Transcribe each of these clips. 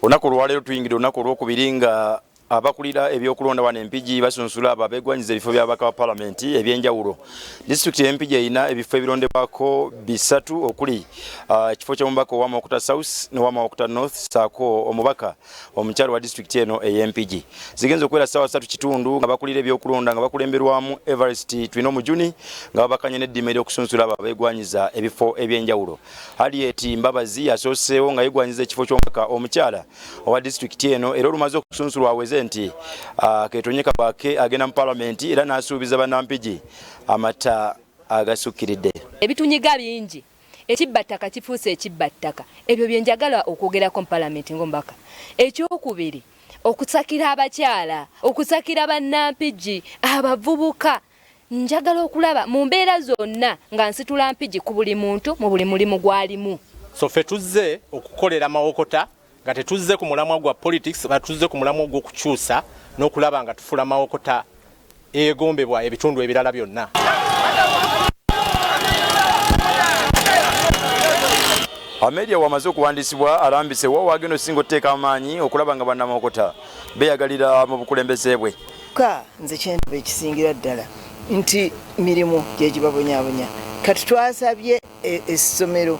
Olunaku olwaleero tuyingidde olunaku olwokubiri nga abakulira ebyokulonda wano Empigi basunsula abo abeegwanyiza ebifo by'ababaka ba palamenti ebyenjawulo. Disitulikiti y'Empigi erina ebifo ebirondebwako bisatu okuli ekifo ky'omubaka owa Mawokota South n'owa Mawokota North ssaako omubaka omukyala wa disitulikiti eno ey'Empigi. Zigenze okuwera ssaawa 3:15 nga bakulira ebyokulonda nga bakulemberwamu Everest Twinomujuni nga babakanye n'eddima ery'okusunsula abo abeegwanyiza ebifo ebyenjawulo. Harriet Mbabazi yasooseewo nga yegwanyiza ekifo ky'omubaka omukyala owa disitulikiti eno era olumaze okusunsulwa aweze nti keetonye kabake agenda mu palamenti era n'asuubiza bannampigi amata agasukkiridde. Ebitunyiga bingi, ekibbattaka kifuuse ekibbattaka. Ebyo bye njagala okwogerako mu palamenti ng'omubaka. Ekyokubiri, okusakira abakyala, okusakira bannampigi, abavubuka. Njagala okulaba mu mbeera zonna nga nsitula Mpigi ku buli muntu mu buli mulimu gw'alimu. So ffe tuzze okukolera Mawokota nga tetuzze ku mulamwa gwa politics, but tuzze ku mulamwa ogw'okukyusa n'okulaba nga tufuula Mawokota eyegombebwa ebitundu ebirala byonna. Amelia wamaze okuwandiisibwa alambise wa wagenda osinga otuteeka amaanyi okulaba nga bannamawokota beeyagalira mu bukulembeze bwe. Ka nze kyendaba ekisingira ddala nti mirimu gyegibabonyabonya. Kati twasabye essomero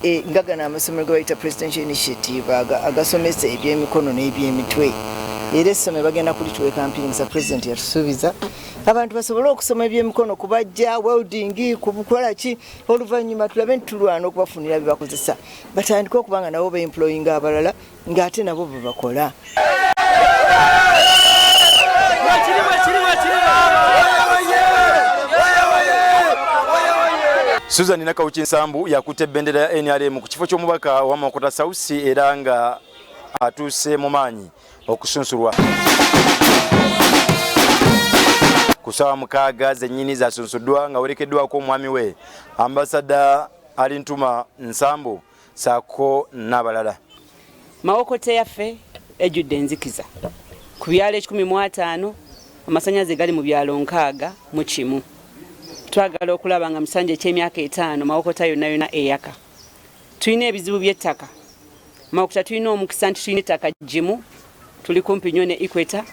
nga gano amasomero ge bayita Presidential Initiative agasomesa ebyemikono n'ebyemitwe, era essomero bagenda kulituweka mpiringisa. President yatusuubiza abantu basobole okusoma ebyemikono, kubajja welding, kukola ki, oluvannyuma tulabe nti tulwana okubafunira bye bakozesa, batandike okuba nga nabo beemployinga abalala ng'ate nabo bwe bakola. Susan Nakawuki Nsambu yakutte bendera ya NRM ku kifo ky'omubaka wa Mawokota South era nga atuuse mu maanyi okusunsulwa. Ku ssaawa 6 zennyini zasunsuddwa nga werekeddwako omwami we Ambasada Alintuma Nsambu ssaako n'abalala. Mawokota yaffe ejjudde enzikiza. Ku byalo 150 amasannyalaze gali mu byalo 61. Twagala okulaba nga mu kisanja eky'emyaka 5 Mawokota yonna yonna eyaka. Tulina ebizibu by'ettaka. Mawokota tulina omukisa nti tulina ettaka ggimu, tuli kumpi nnyo ne Equator,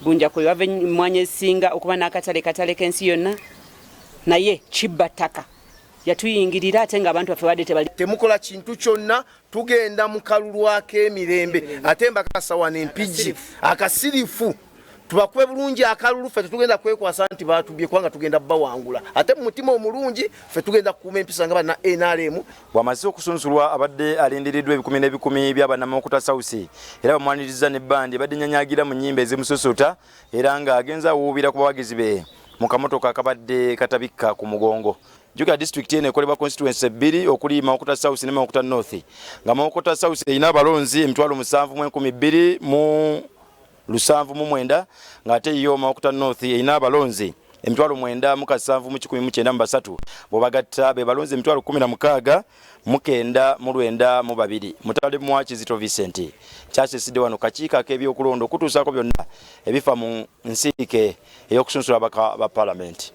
Bunja kwe wava emmwanyi ezisinga okuba n'akatale katale k'ensi yonna, naye kibba ttaka. Yatuyingirira ate ng'abantu baffe badde tebali. Temukola kintu kyonna, tugenda mu kalulu ak'emirembe ate mbakakasa wano Empigi akasirifu tubakube bulungi akalulu. Ffe tetugenda kwekwasa nti batubye, kubanga tugenda bawangula ate mu mutima omulungi. Ffe tugenda kukuuma empisa nga banna NRM. Bw'amaze okusunsulwa abadde alindiriddwa ebikumi n'ebikumi by'abannamawokota South era bamwaniriza ne bbandi ebadde nyanyagira mu nnyimba ezimususuuta era ng'agenze awuubira ku bawagizi be mu kamotoka akabadde katabikka ku mugongo. Jjukira disitulikiti eno ekolebwa constituency ebbiri okuli Mawokota South ne Mawokota North, nga Mawokota South erina abalonzi 7,279 ng'ate yo Mawokota North erina abalonzi 97,193. Bw'obagatta be balonzi 16,992. Mutalemwa Kizito Vincent kyasiisidde wano kakiiko ak'ebyokulonda okutuusaako byonna ebifa mu nsiike ey'okusunsula ababaka ba palamenti.